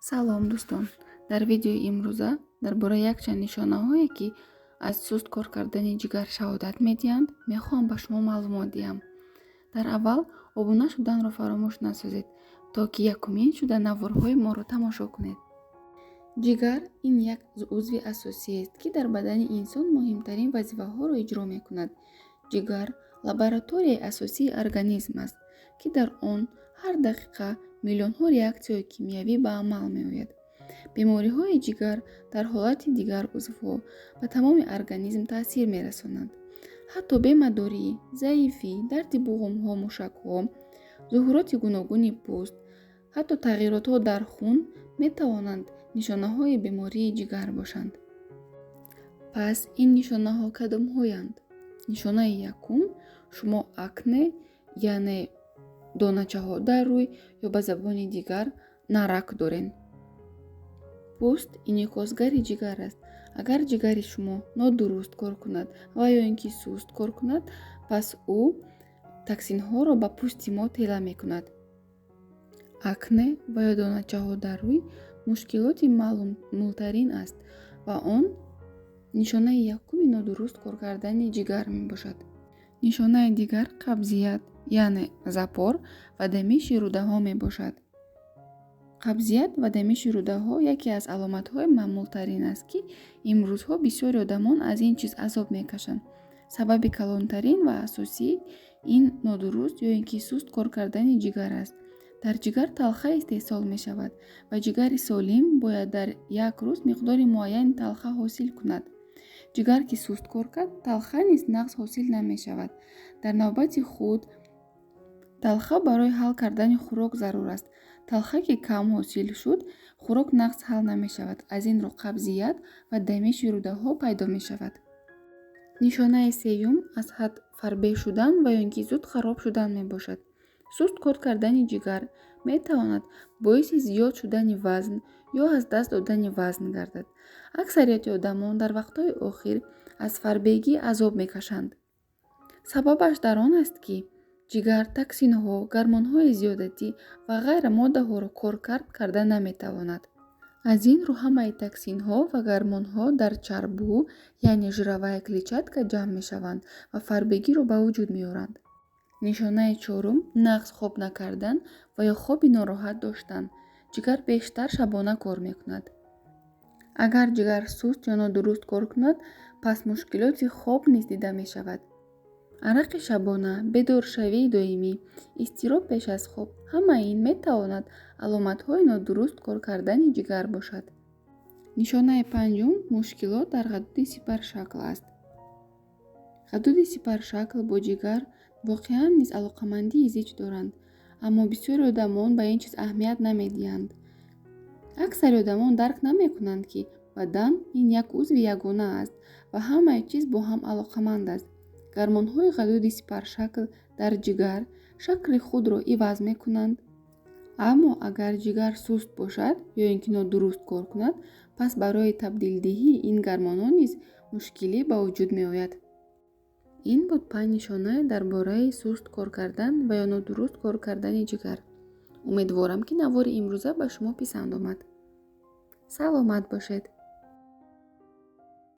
Салом, дӯстон! Дар видеои имрӯза дар бораи якчанд нишонаҳое, ки аз суст кор кардани ҷигар шаҳодат медиҳанд, мехоҳам ба шумо маълумот диҳам. Дар аввал обуна шуданро фаромӯш насозед, то ки якумин шуда наворҳои моро тамошо кунед. Ҷигар ин як узви асосиест, ки дар бадани инсон муҳимтарин вазифаҳоро иҷро мекунад. Ҷигар лабораторияи асосии организм аст, ки дар он ҳар дақиқа миллионҳо реаксияҳои кимиёвӣ ба амал меояд. Бемориҳои ҷигар дар ҳолати дигар узвҳо ба тамоми организм таъсир мерасонанд. Ҳатто бемадорӣ, заифӣ, дарди буғумҳо, мушакҳо, зуҳуроти гуногуни пӯст, ҳатто тағйиротҳо дар хун метавонанд нишонаҳои бемории ҷигар бошанд. Пас ин нишонаҳо кадомҳоянд? Нишонаи якум: шумо акне, яъне доначаҳо дар рӯй ё ба забони дигар нарак доред. Пӯст инъикосгари ҷигар аст. Агар ҷигари шумо нодуруст кор кунад ва ё ин ки суст кор кунад, пас ӯ токсинҳоро ба пӯсти мо тела мекунад. Акне ва ё доначаҳо дар рӯй мушкилоти маъмултарин аст ва он нишонаи якуми нодуруст кор кардани ҷигар мебошад. Нишонаи дигар қабзият, яъне запор ва дамиши рӯдаҳо мебошад. Қабзият ва дамиши рӯдаҳо яке аз аломатҳои маъмултарин аст, ки имрӯзҳо бисёри одамон аз ин чиз азоб мекашанд. Сабаби калонтарин ва асосӣ ин нодуруст ё ин ки суст кор кардани ҷигар аст. Дар ҷигар талха истеҳсол мешавад ва ҷигари солим бояд дар як рӯз миқдори муайяни талха ҳосил кунад. Ҷигар ки суст кор кард, талха низ нағз ҳосил намешавад. Дар навбати худ талха барои ҳал кардани хӯрок зарур аст. Талха ки кам ҳосил шуд, хӯрок нағз ҳал намешавад. Аз ин рӯ қабзият ва дамиши рӯдаҳо пайдо мешавад. Нишонаи сеюм аз ҳад фарбеҳ шудан ва ё ин ки зуд хароб шудан мебошад. Суст кор кардани ҷигар метавонад боиси зиёд шудани вазн ё аз даст додани вазн гардад. Аксарияти одамон дар вақтҳои охир аз фарбегӣ азоб мекашанд. Сабабаш дар он аст, ки ҷигар токсинҳо, гормонҳои зиёдатӣ ва ғайра моддаҳоро коркард карда наметавонад. Аз ин рӯ ҳамаи токсинҳо ва гормонҳо дар чарбу, яъне жировая клетчатка, ҷамъ мешаванд ва фарбегиро ба вуҷуд меоранд. Нишонаи чорум: нағз хоб накардан ва ё хоби нороҳат доштан. Ҷигар бештар шабона кор мекунад. Агар ҷигар суст ё нодуруст кор кунад, пас мушкилоти хоб низ дида мешавад. Арақи шабона, бедоршавии доимӣ, изтироб пеш аз хоб – ҳамаи ин метавонад аломатҳои нодуруст кор кардани ҷигар бошад. Нишонаи панҷум мушкилот дар ғадуди сипаршакл аст. Ғадуди сипаршакл бо ҷигар воқеан низ алоқамандии зич доранд, аммо бисёри одамон ба ин чиз аҳамият намедиҳанд. Аксари одамон дарк намекунанд, ки бадан ин як узви ягона аст ва ҳамаи чиз бо ҳам алоқаманд аст. Гормонҳои ғадуди сипаршакл дар ҷигар шакли худро иваз мекунанд. Аммо агар ҷигар суст бошад ё ин ки нодуруст кор кунад, пас барои табдилдиҳии ин гормонҳо низ мушкилӣ ба вуҷуд меояд. Ин буд панҷ нишонае дар бораи суст кор кардан ва ё нодуруст кор кардани ҷигар. Умедворам, ки навори имрӯза ба шумо писанд омад. Саломат бошед.